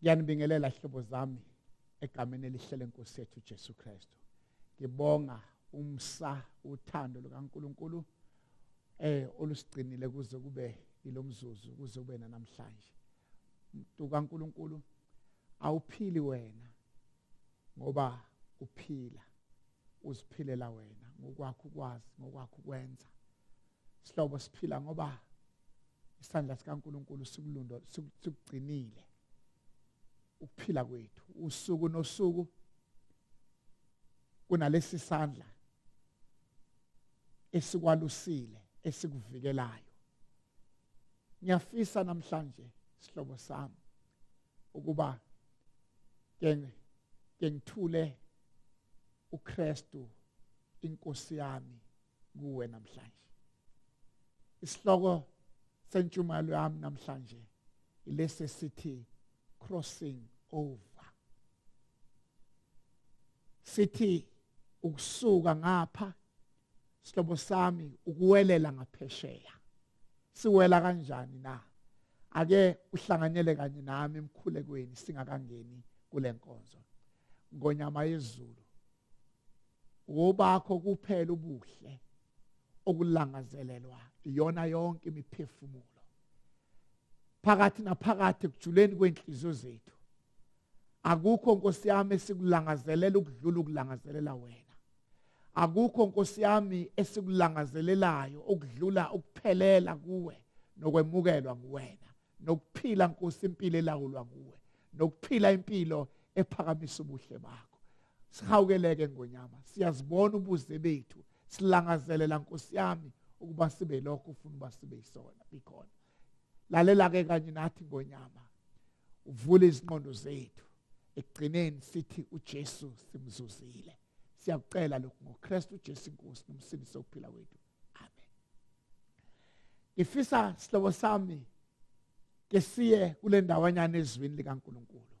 Ngiyanibingelela hlobo zami egameni elihle lenkosi yethu Jesu Kristu. Ngibonga umsa uthando lukaNkuluNkulu olusigcinile kuze kube ilomzuzu, kuze kube namhlanje. Umuntu kaNkuluNkulu awuphili wena ngoba uphila, uziphilela wena ngokwakho ukwazi, ngokwakho ukwenza. Sihlobo, siphila ngoba isandla sikaNkuluNkulu sikulundo sikugcinile ukuphila kwethu usuku nosuku. Kunalesi sandla esikwalusile, esikuvikelayo. Ngiyafisa namhlanje, sihlobo sami, ukuba ke ngithule uKristu inkosi yami kuwe namhlanje. Isihloko sentshumayelo yami namhlanje ilesi sithi crossing over. Sithi ukusuka ngapha, sihlobo sami, ukuwelela ngaphesheya. Siwela kanjani na? Ake uhlanganyele kanye nami emkhulekweni singakangeni kule nkonzo. Ngonyama yezulu, obakho kuphela ubuhle okulangazelelwa iyona yonke imiphefumulo. Phakathi naphakathi ekujuleni kwenhliziyo zethu akukho, Nkosi yami, esikulangazelela ukudlula ukulangazelela wena. Akukho, Nkosi yami, esikulangazelelayo ukudlula ukuphelela kuwe nokwemukelwa nguwena, nokuphila, Nkosi, impilo elawulwa nguwe, nokuphila impilo ephakamisa ubuhle bakho. Sihawukeleke, ngonyama, siyazibona ubuze bethu, silangazelela, Nkosi yami, ukuba sibe lokho ufuna uba sibe yisona bikhona. Lalela ke kanye nathi, ngonyama, uvule izingqondo zethu, ekugcineni sithi uJesu simzuzile. Siyakucela lokhu ngoKristu uJesu inkosi nomsindisi wokuphila kwethu, amen. Ngifisa, sihlobo sami, ke siye kule ndawanyana ezwini likaNkuluNkulu,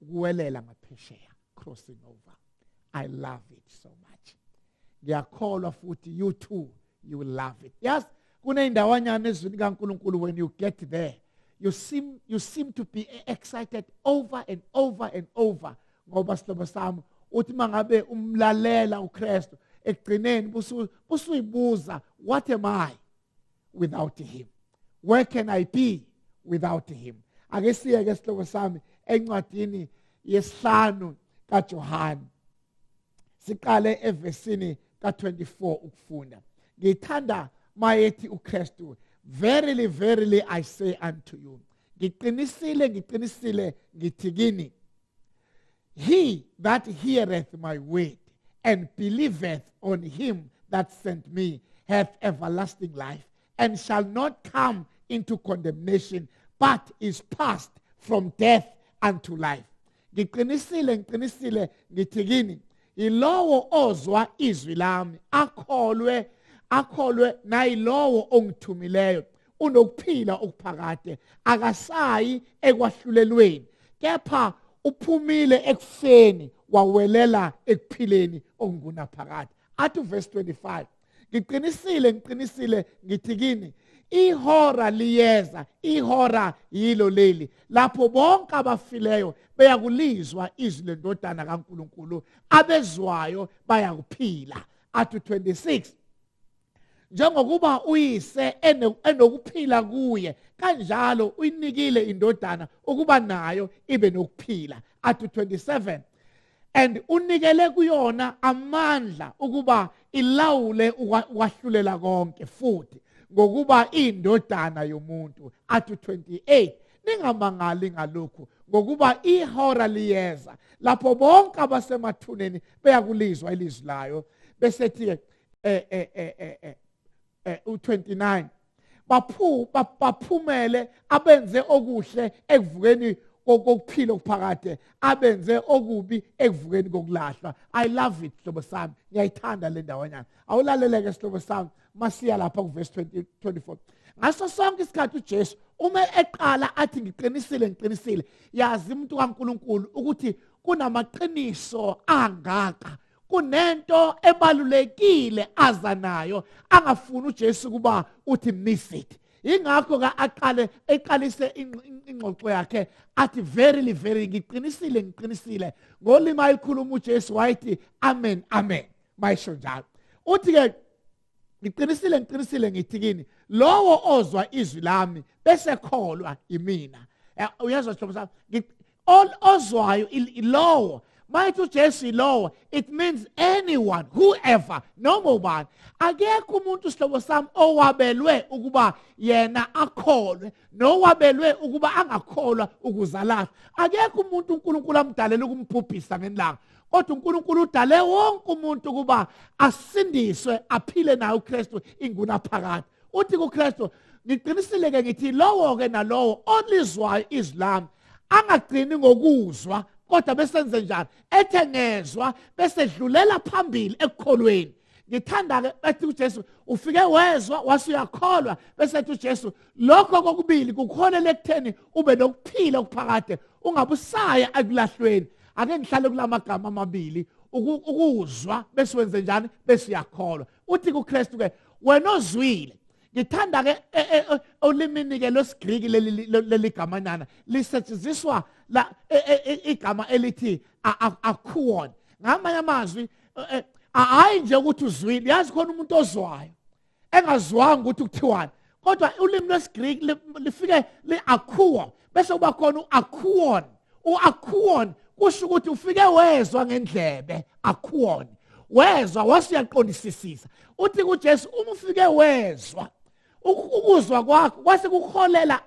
ukuwelela ngaphesheya, crossing over. I love it so much. Ngiyakholwa futhi you too, you will love it. Yes, kuneyindawanyana ezwini kaNkuluNkulu, when you get there you seem to be excited over and over and over, ngoba, sihlobo sami, uthi mangabe umlalela uKristu ekugcineni busuyibuza, "What am I without him? Where can I be without him?" Ake siyeke, sihlobo sami, encwadini yesihlanu kaJohn, siqale evesini ka24 ukufunda. Ngithanda mayethi uKristu, "Verily, verily, I say unto you," ngiqinisile, ngiqinisile ngithi kini, "he that heareth my word and believeth on him that sent me hath everlasting life and shall not come into condemnation, but is passed from death unto life." Ngiqinisile, ngiqinisile ngithi kini, yilowo ozwa izwi lami, akholwe nayilowo ongithumileyo, unokuphila okuphakade, akasayi ekwahlulelweni, kepha uphumile ekufeni wawelela ekuphileni okungunaphakade. Athi verse 25, "Ngiqinisile, ngiqinisile ngithi kini, ihora liyeza, ihora yilo leli, lapho bonke abafileyo beyakulizwa izwi lendodana kaNkuluNkulu, abezwayo bayakuphila." Athi 26, "Njengokuba uyise enokuphila kuye, kanjalo uyinikile indodana ukuba nayo ibe nokuphila." Athi 27, "And unikele kuyona amandla ukuba ilawule ukwahlulela konke futhi, ngokuba indodana yomuntu." Athi 28, "Ningamangali ngalokhu, ngokuba ihora liyeza lapho bonke abasemathuneni beyakulizwa ilizwi layo." Bese thi u29, "Baphumele abenze okuhle ekuvukeni kokuphila okuphakade, abenze okubi ekuvukeni kokulahlwa." I love it, hlobo sami, ngiyayithanda le ndawanyana. Awulaleleke, sihlobo sami, masiya lapha kuverse 20 24. Ngaso sonke isikhathi uJesu uma eqala athi ngiqinisile, ngiqinisile, yazi, umuntu kaNkuluNkulu, ukuthi kunamaqiniso angaka, kunento ebalulekile aza nayo angafuni uJesu kuba uthi miss it. Ingakho ke aqale eqalise ingxoxo yakhe athi verily verily, ngiqinisile ngiqinisile. Ngolimi ayikhuluma uJesu wayethi amen amen, mayisho njalo. Uthi ke ngiqinisile ngiqinisile ngithi kini, lowo ozwa izwi lami bese kholwa imina. Uyezwa sihlobo sami, ozwayo ilowo. Mayithi uJesu ilowo, it means anyone, whoever, noma ubani. Akekho umuntu sihlobo sami owabelwe ukuba yena akholwe nowabelwe ukuba angakholwa ukuzalahla. Akekho umuntu uNkulunkulu amdalela ukumbhubhisa ngelanga, kodwa uNkulunkulu udale wonke umuntu ukuba asindiswe aphile naye uKristu ingunaphakade. Uthi kuKristu, ngiqinisile ke ngithi lowo ke nalowo olizwayo izwi lami angagcini ngokuzwa, kodwa besenze njani? Ethe ngezwa bese dlulela phambili ekukholweni. Ngithanda ke ethi uJesu ufike wezwa wase uyakholwa, bese ethi uJesu lokho kokubili kukholela ekutheni ube nokuphila okuphakade, ungabusaya ekulahlweni. Ake ngihlale kulamagama amabili, ukuzwa bese wenze njani, bese uyakholwa. Uthi kuKristu ke wena ozwile. Ngithanda ke olimini ke lwesiGriki leli gamanana lisetshenziswa la igama elithi akuon. Ngamanye amazwi hayi nje ukuthi uzwile, yazi khona umuntu ozwayo engazwanga ukuthi kuthiwani, kodwa ulimi lwesiGriki lifike li-akuo, bese kuba khona u-akuon. U-akuon kusho ukuthi ufike wezwa ngendlebe, akuon, wezwa wase uyaqondisisisa. Uthi kuJesu uma ufike wezwa, ukuzwa kwakho kwase kuholela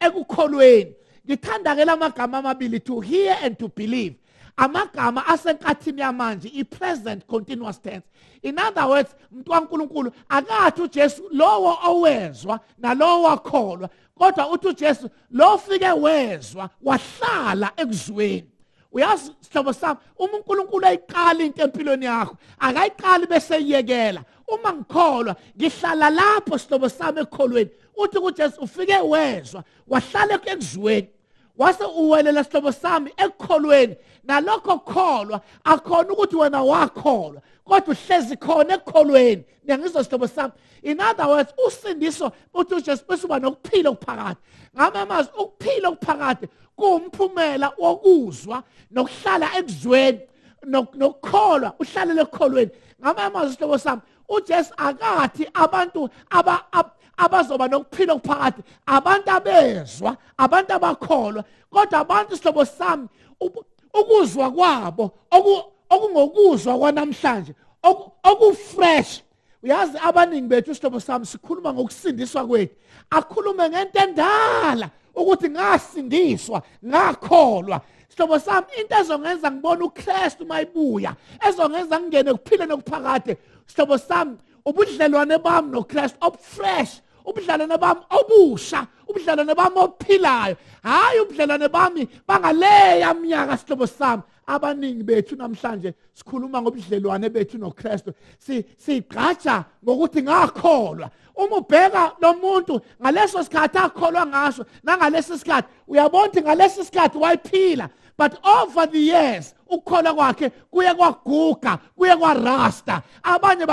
ekukholweni. Ngithanda ke lamagama amabili, to hear and to believe, amagama asenkathini yamanje, i-present continuous tense. In other words, umuntu kaNkulunkulu akathi uJesu lowo owezwa nalowo wakholwa, kodwa uthi uJesu lo fike wezwa wahlala ekuzweni. Uyazi sihlobo sami, uma uNkulunkulu ayiqala into empilweni yakho, akayiqali bese iyekela. Uma ngikholwa ngihlala lapho sihlobo sami ekukholweni. Uthi kuJesu ufike wezwa wahlala ekuzweni, wase uwelela sihlobo sami ekukholweni. Nalokho kukholwa akhona ukuthi wena wakholwa, kodwa uhlezi khona ekukholweni. Niyangizwa sihlobo sami? In other words, usindiso uthi uJesu bese uba nokuphila okuphakade. Ngamanye amazwi, ukuphila okuphakade kuwumphumela wokuzwa nokuhlala ekuzweni nokukholwa, uhlalele ekukholweni. Ngamanye amazwi sihlobo sami, uJesu akathi abantu abazoba nokuphila okuphakade abantu abezwa, abantu abakholwa, kodwa abantu sihlobo sami ukuzwa kwabo okungokuzwa kwanamhlanje okufresh. Uyazi abaningi bethu sihlobo sami sikhuluma ngokusindiswa kwethu, akhulume ngento endala ukuthi ngasindiswa ngakholwa. Sihlobo sami, into ezongenza ngibone uKristu mayibuya, ezongenza ngingene kuphile nokuphakade, sihlobo sami, ubudlelwane bami noKristu obufresh, ubudlelwane bami obusha, ubudlelwane bami obuphilayo, hayi ubudlelwane bami bangaleya minyaka. Sihlobo sami, abaningi bethu namhlanje sikhuluma ngobudlelwane bethu noKristu, sigqaja ngokuthi ngakholwa. Uma ubheka lo muntu ngaleso sikhathi akholwa ngaso nangalesi sikhathi, uyabona ukuthi ngalesi sikhathi wayiphila, but over the years ukukholwa kwakhe kuye kwaguga, kuye kwarasta. Abanye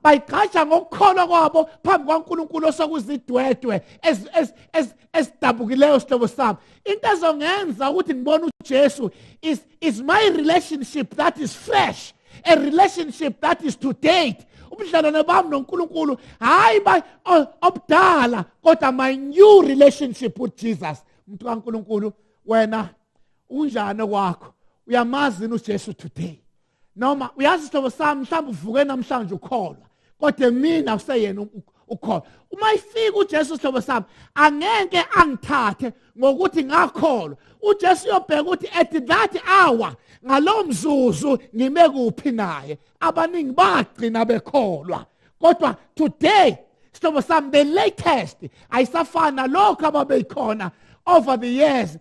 bayigqaja ngokukholwa kwabo phambi kwaNkulunkulu osokuzidwedwe esidabukileyo. Sihlobo sami, into ezongenza ukuthi ngibone uJesu is my relationship that is fresh, a relationship that is to date, ubudlelwane bami noNkulunkulu, hayi obudala, kodwa my new relationship with Jesus. Umuntu kaNkulunkulu, wena unjani kwakho? Uyamazi uJesu today? Noma uyazi sihlobo sami, mhlawumbe uvuke namhlanje ukholwa, kodwa mina useyena ukholwa. Uma ifika uJesu sihlobo sami, angeke angithathe ngokuthi ngakholwa. uJesu uyobheka ukuthi at that hour, ngalowo mzuzu, ngime kuphi naye. Abaningi bagcina bekholwa, kodwa today sihlobo sami, the latest ayisafana lokho ababeyikhona over the years.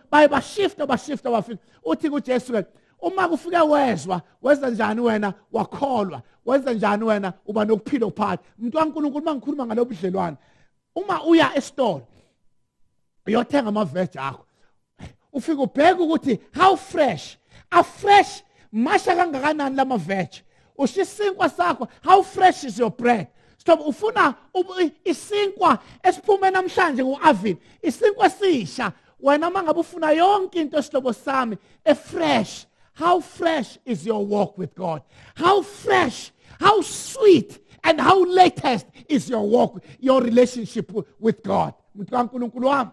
Baye bashifta, bashifta, bafika. Uthi kuJesu ke, uma kufike wezwa, wenza njani wena? Wakholwa. Wenza njani wena? Uba nokuphila okuphakade. Umuntu kaNkulunkulu, uma ngikhuluma ngalobu budlelwane, uma uya esitolo uyothenga ama-veg akho, ufike ubheke ukuthi how fresh, afresh masha kangakanani lama veg. Usho isinkwa sakho, how fresh is your bread? Stop, ufuna isinkwa esiphume namhlanje ku-oven, isinkwa esisha. Wena mangabe ufuna yonke into, sihlobo sami, e-fresh. How fresh is your walk with God? How fresh, how sweet and how latest is your walk, your relationship with God? Muntu kaNkulunkulu wami,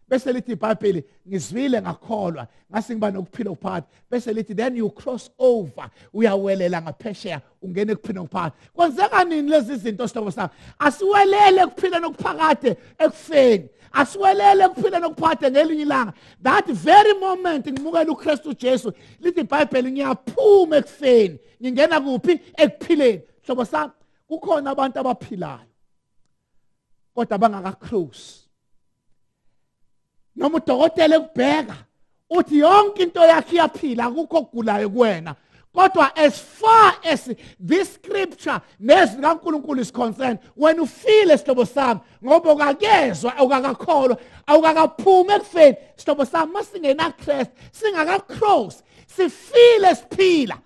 bese lithi iBhayibheli, ngizwile ngakholwa, ngase ngiba nokuphila okuphakade. Bese lithi then you cross over, uyawelela ngaphesheya, ungene ekuphila okuphakade. Kwenzeka nini lezi zinto, sihlobo sami? Asiwelele ekuphila nokuphakade ekufeni, asiwelele ekuphila nokuphakade ngelinye ilanga. That very moment ngimukela uKristu Jesu, lithi iBhayibheli ngiyaphuma ekufeni, ngingena kuphi? Ekuphileni. Hlobo sami, kukhona abantu abaphilayo kodwa bangaka-cross. Noma udokotela ekubheka uthi yonke into yakhe iyaphila, akukho okugulayo kuwena, kodwa as far as this scripture nezwi kaNkulunkulu is concerned, wena ufile, sihlobo sami, ngoba ukakezwa, awukakakholwa, awukakaphumi ekufeni. Sihlobo sami, masingena Christ, singaka-cross, sifile siphila,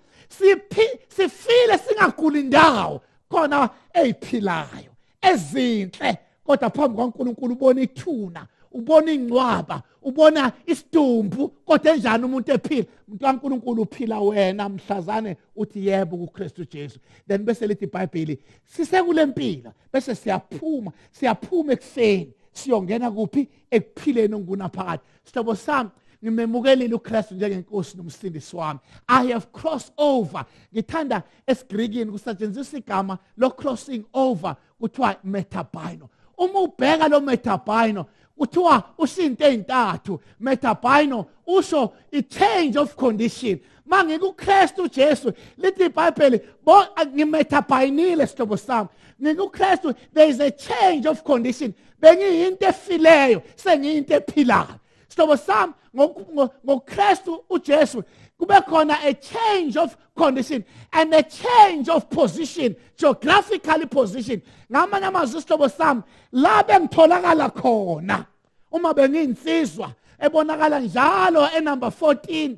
sifile singaguli indawo. Khona eyiphilayo ezinhle, kodwa phambi kwaNkulunkulu ubona ithuna, ubona ingcwaba, ubona isidumbu, kodwa enjani umuntu ephila? Umuntu kaNkulunkulu, uphila wena mhlazane uthi yebo kuKristu Jesu. Then bese lithi iBhayibheli sisekule mpilo, bese siyaphuma, siyaphuma ekufeni, siyongena kuphi? Ekuphileni ongunaphakade. Sihlobo sami, ngimemukelile uKristu njengenkosi nomsindisi wami. I have crossed over. Ngithanda esiGreekini kusetshenziswa igama lo crossing over, kuthiwa metabaino. Uma ubheka lo metabaino, kuthiwa usinto ezintathu. Metabaino usho i change of condition. MangikuKristu Jesu, lithi iBhayibheli bo ngimetabayinile, sihlobo sami, ngikuKristu. There is a change of condition. Bengiyinto efileyo, sengiyinto ephilayo, sihlobo sami, ngoKristu uJesu. Kube khona a change of condition and a change of position, geographically position. Ngamanye amazwi, sihlobo sami, la bengitholakala khona uma bengiyinsizwa ebonakala njalo e-number 14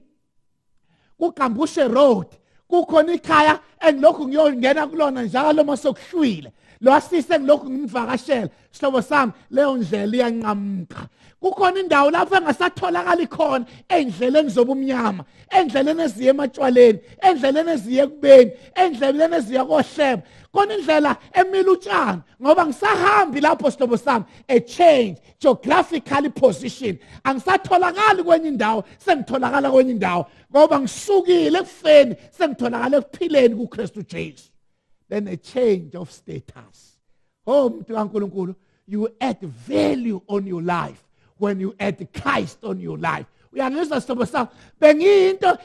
kuGambushe Road, kukhona ikhaya engilokhu ngiyongena kulona njalo masokuhlwile, lo asise engilokhu ngimvakashela. Sihlobo sami, leyo ndlela iyanqamuka. Kukhona indawo lapho engasatholakali khona, ey'ndleleni zobumnyama, endleleni eziye ematshwaleni, endleleni eziye ekubeni, endleleni eziye kohleba, khona indlela emila utshani, ngoba ngisahambi lapho, sihlobo sami. A change geographically position. Angisatholakali kwenye indawo, sengitholakala kwenye indawo, ngoba ngisukile ekufeni, sengitholakala ekuphileni kuKristu Jesu. Then a change of status. Oh, muntu kaNkulunkulu, you add value on your life when you add Christ on your life. Uyangizwa, sihlobo sami? Bengiyinto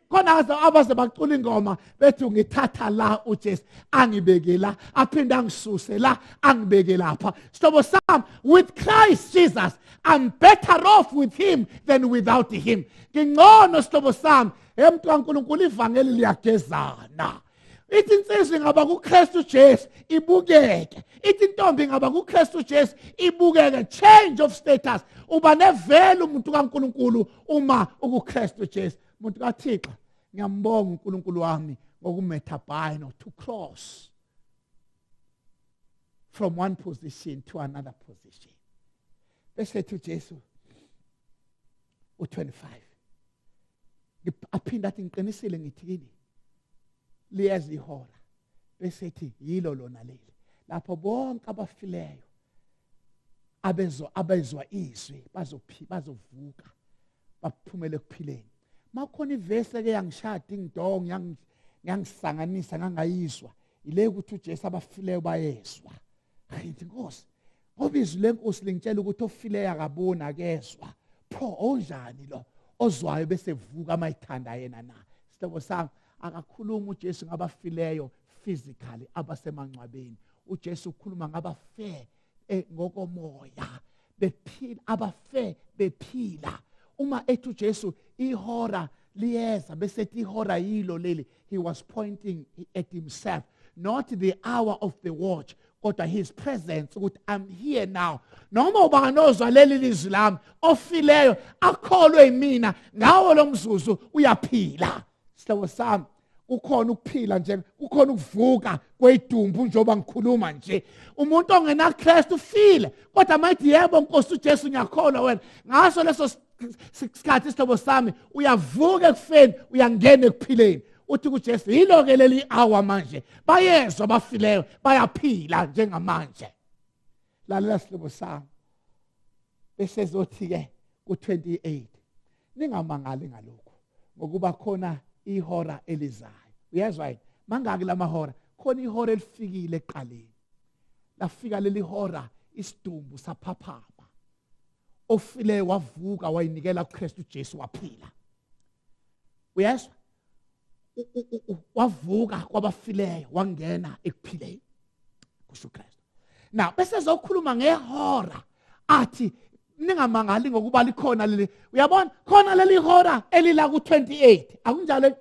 khona, abaze bacula ingoma bethi ngithatha la uJesu angibeke la, aphinde angisuse la, angibeke lapha. Sihlobo sami, with Christ Jesus I'm better off with him than without him. Ngingcono, sihlobo sami. Emntu kaNkulunkulu, ivangeli liyagezana. Ithi insizwa ingaba kuKristu Jesu ibukeke, ithi intombi ingaba kuKristu Jesu ibukeke. Change of status. Uba ne-value, umuntu kaNkulunkulu, uma ukuKristu Jesu. Umuntu kaThixo, ngiyambonga uNkulunkulu wami ngokumetabino, to cross from one position to another position. Bese ethi uJesu u25, aphinda athi, ngiqinisile ngithi kini, liyeza ihora, bese ethi yilo lona leli, lapho bonke abafileyo abezwa izwi bazovuka baphumele ekuphileni. Makhona ivesi ke yangishaya ding dong, yangisanganisa, ngangayizwa ile ukuthi uJesu abafileyo bayezwa. Ngithi, Nkosi, ngoba izwi lenkosi lingitshela ukuthi ofileyo akaboni, akezwa, pho onjani lo ozwayo bese vuka mayithanda yena na? Sihlobo sami, akakhuluma uJesu ngabafileyo physically abasemangcwabeni. uJesu ukhuluma ngabafe ngokomoya bephila, abafe bephila. Uma ethi uJesu ihora liyeza, bese ethi ihora yilo leli, he was pointing at himself, not the hour of the watch, kodwa his presence, ukuthi I'm here now. Noma ubani ozwa leli lizwi lami ofileyo akholwe yimina, ngawo lo mzuzu uyaphila. Sihlobo sami, Kukhona ukuphila nje, kukhona ukuvuka kwedumbu njengoba ngikhuluma nje. Umuntu ongenaKristu ufile, kodwa mayithi yebo Nkosi uJesu ngiyakholwa wena, ngaso leso sikhathi isihlobo sami uyavuka ekufeni uyangena ekuphileni. Uthi kuJesu yilo ke leli hour manje, bayezwa abafileyo bayaphila njengamanje. Lalela sihlobo sami, bese zothi ke ku-28 ningamangali ngalokhu, ngokuba khona ihora elizayo. Uyezwa yini? Mangaki lamahora? Khona ihora elifikile eqaleni, lafika leli hora, isidumbu saphaphama, ofile wavuka wayinikela kuKristu Jesu waphila. Uyezwa? Wavuka kwabafileyo wangena ekuphileni, kusho uKristu. Now bese zokhuluma ngehora, athi ningamangali ngokuba likhona leli. Uyabona khona leli hora elila ku-28, akunjalo?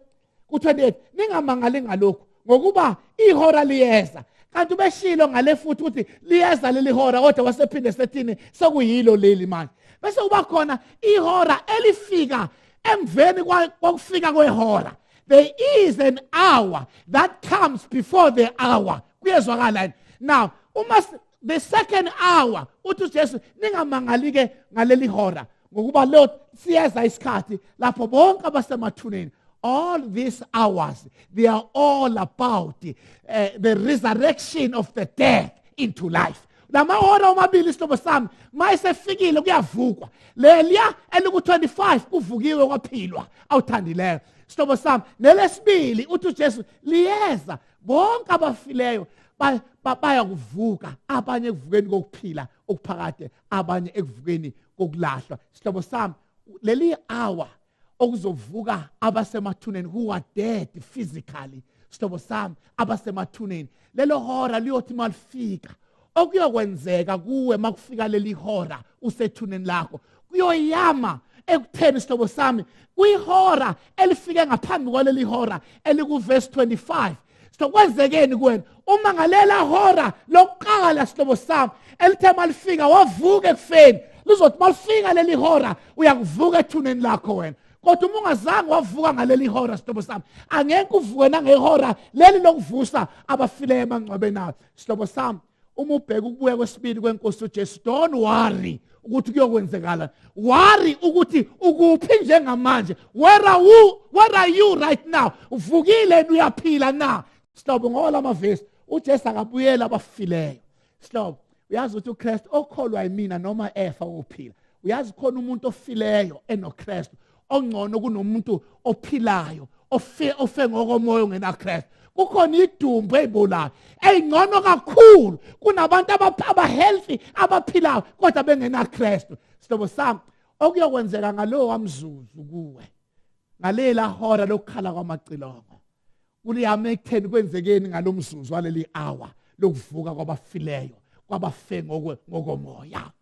Ku-28 ningamangali ngalokhu, ngokuba ihora liyeza. Kanti ubeshilo ngale futhi ukuthi liyeza leli hora, kodwa wasephinde sethini sekuyilo leli manje. Bese kuba khona ihora elifika emveni kwakufika kwehora. There is an hour that comes before the hour. Kuyezwakala? Now uma the second hour, uthi uJesu ningamangali ke ngaleli hora, ngokuba lo siyeza isikhathi lapho bonke abasemathuneni. All these hours, they are all about the resurrection of the dead into life. Lamahora omabili isihlobo sami mayisefikile kuyavukwa. Leliya eliku-25 kuvukiwe kwaphilwa, awuthandileyo sihlobo sami. Nelesibili uthi uJesu liyeza, bonke abafileyo baya kuvuka, abanye ekuvukeni kokuphila okuphakade, abanye ekuvukeni kokulahlwa. Sihlobo sami, leli hour okuzovuka abasemathuneni, who are dead physically, sihlobo sami, abasemathuneni, lelo hora liyothi malifika, okuyokwenzeka kuwe makufika leli hora usethuneni lakho kuyoyama ekutheni, sihlobo sami, kuyihora elifike ngaphambi kwaleli hora elikuverse 25. Sokwenzekeni kuwena uma ngalela hora lokuqala, sihlobo sami, elithe malifika wavuka ekufeni? Lizothi malifika leli hora uyakuvuka ethuneni lakho wena. Kodwa uma ungazange wavuka ngaleli hora, sihlobo sami, angeke uvuke nangehora leli lokuvusa abafileyo emangcwabeni abo. Sihlobo sami, uma ubheka ukubuya kwesibili kwenkosi uJesu, don't worry ukuthi kuyokwenzekala, worry ukuthi ukuphi njengamanje. Where are you right now? Uvukile, uyaphila na, sihlobo? Ngoba lamavesi, uJesu akabuyela abafileyo, sihlobo. Uyazi ukuthi uKristu, okholwa yimina noma efa uphila. Uyazi khona umuntu ofileyo enoKristu ongcono kunomuntu ophilayo ofe ngokomoya ongenaKristu. Kukhona idumbu eyibolayo eyingcono kakhulu kunabantu aba-healthy abaphilayo kodwa bengenaKristu. Sihlobo sami, okuyokwenzeka ngalowo wamzuzu kuwe ngalela hora lokukhala kwamacilongo kuliyama ekutheni kwenzekeni ngalomzuzu waleli hour lokuvuka kwabafileyo, kwabafe ngokomoya.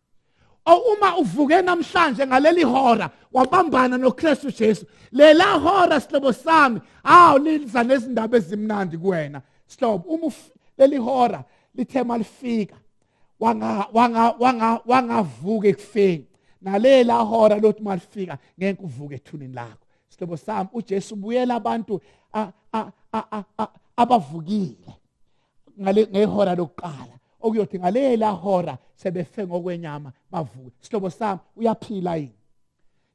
Uma uvuke namhlanje ngaleli hora wabambana noKristu Jesu, lela hora, sihlobo sami, awu liza nezindaba ezimnandi kuwena, sihlobo. Uma leli hora lithe malifika wanga wanga wanga wangavuka ekufeni, nalela hora lothi malifika ngeke uvuke ethuneni lakho, sihlobo sami. uJesu ubuyela abantu abavukile ngale ngehora lokuqala, okuyothi ngalela hora sebefe ngokwenyama bavuke. Sihlobo sami, uyaphila yini?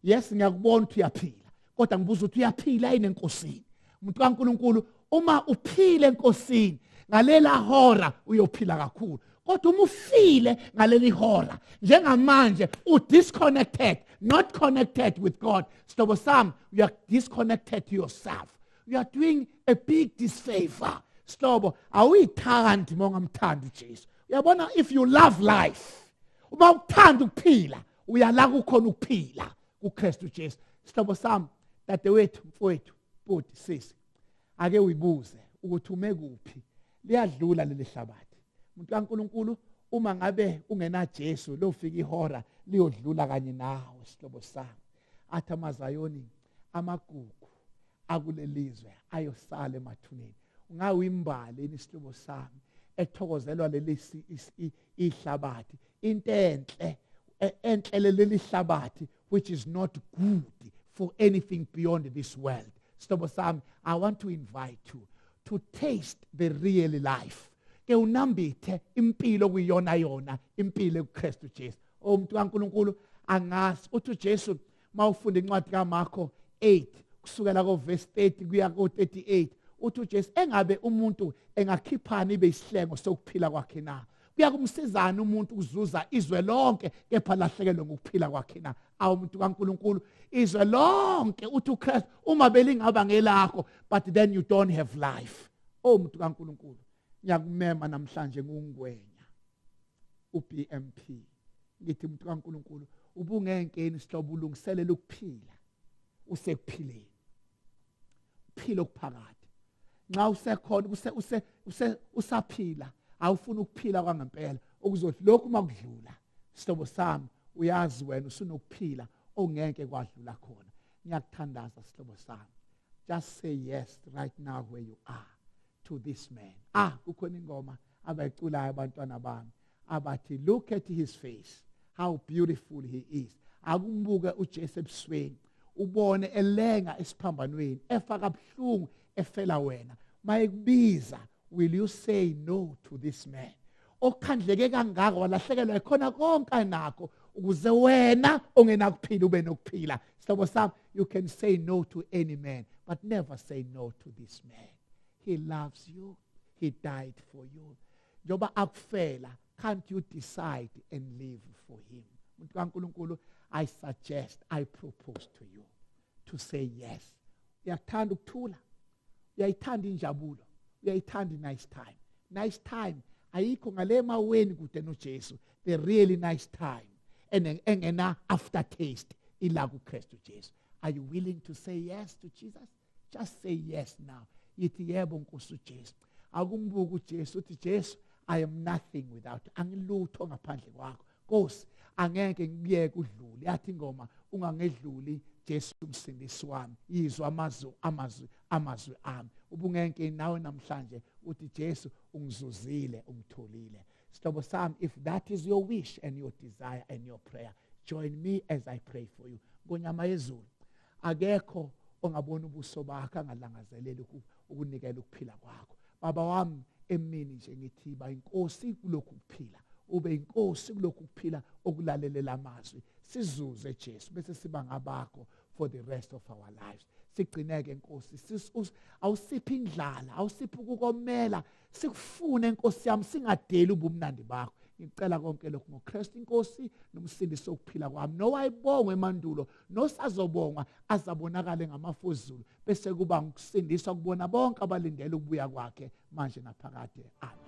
Yes, ngiyakubona ukuthi uyaphila, kodwa ngibuza ukuthi uyaphila yini enkosini? Umuntu kaNkuluNkulu, uma uphile enkosini ngalela hora uyophila kakhulu, kodwa uma ufile ngaleli hora njengamanje u-disconnected, not connected with God, sihlobo sami, you are disconnected to yourself. You are doing a big disfavor, sihlobo. Awuyithandi uma ungamthandi uJesu. Uyabona, if you love life, uma uthanda ukuphila, uyala kukhona ukuphila kuKristu Jesu. Sihlobo sami, dadewethu, mfowethu, bhuti, sisi, ake uyibuze ukuthi ume kuphi. Liyadlula leli hlabathi, umuntu kaNkuluNkulu. Uma ngabe ungena Jesu, lofika ihora liyodlula kanye nawe, sihlobo sami. Athi amazayoni, amagugu akulelizwe ayosala emathuneni. Ungawimbali isihlobo sami ethokozelwa leli ihlabathi, into enhle enhle leli hlabathi, which is not good for anything beyond this world. Sihlobo sami, I want to invite you to taste the real life. Ke unambithe impilo kuyona yona impilo kuKristu Jesu. Umuntu kaNkuluNkulu, angazi uthi uJesu mawufunda incwadi kaMarko 8 kusukela ko verse 30 kuya ko 38, uthi uJesu engabe umuntu engakhiphana ibe isihlengo sokuphila kwakhe na? Kuyakumsizana umuntu ukuzuza izwe lonke kepha lahlekelwe ngokuphila kwakhe na? Awu umuntu kaNkuluNkulu, izwe lonke uthi uKristu uma belingaba ngelakho, but then you don't have life. Oh umuntu kaNkuluNkulu, ngiyakumema namhlanje ngungwenya uBMP, ngithi umuntu kaNkuluNkulu ubungenkeni sihlobo, ulungiselela ukuphila, usekuphileni, ukuphila okuphakade. Nxa usekhona use usaphila, awufuna ukuphila kwangempela okuzothi lokhu makudlula, sihlobo sami, uyazi wena usunokuphila ongeke kwadlula khona. Ngiyakuthandaza sihlobo sami, just say yes right now where you are to this man. Kukhona ingoma abayiculayo abantwana bami abathi, "Look at his face, how beautiful he is." Akumbuke uJesu ebusweni, ubone elenga esiphambanweni, efa kabuhlungu efela wena. Mayekubiza, will you say no to this man okhandleke kangaka, walahlekelwa ikhona konke anakho ukuze wena ongenakuphila ube nokuphila? Sihlobo sami, you can say no to any man, but never say no to this man. He loves you, he died for you. Njoba akufela, can't you decide and live for him? Umuntu kaNkuluNkulu, I suggest, I propose to you to say yes. Uyakuthanda ukuthula, uyayithanda injabulo, uyayithanda nice time. Nice time ayikho ngale maweni kude noJesu. The really nice time engena aftertaste ila kuKristu Jesu. Are you willing to say yes to Jesus? Just say yes now. Yithi, "Yebo Nkosi uJesu." Akumbuka uJesu, uthi, "Jesu, I am nothing without you. Angilutho ngaphandle kwakho Nkosi, angeke ngiyeke udlule." Yathi ingoma, "Ungangedluli Jesu umsindisi wami, yizwa amazwi amazwi amazwi ami." Ubungenke nawe namhlanje uthi, "Jesu, ungizuzile, ungitholile." Sihlobo sami, if that is your wish and your desire and your prayer, join me as I pray for you. Ngonyama yezulu, akekho ongabona ubuso bakho angalangazeleli ukunikela ukuphila kwakho. Baba wami, emini nje ngithi ba inkosi kulokhu kuphila, ube inkosi kulokhu kuphila okulalelela amazwi. Sizuze Jesu, bese siba ngabakho for the rest of our lives. Sigcineke Nkosi, awusiphi indlala, awusiphi ukukomela, sikufune Nkosi yami, singadeli ubumnandi bakho. Ngicela konke lokhu ngoKristu inkosi nomsindisi wokuphila kwami, nowayebongwe emandulo nosazobongwa azabonakale ngamafuzulu, bese kuba ukusindiswa kubona bonke abalindele ukubuya kwakhe manje naphakade. Amen.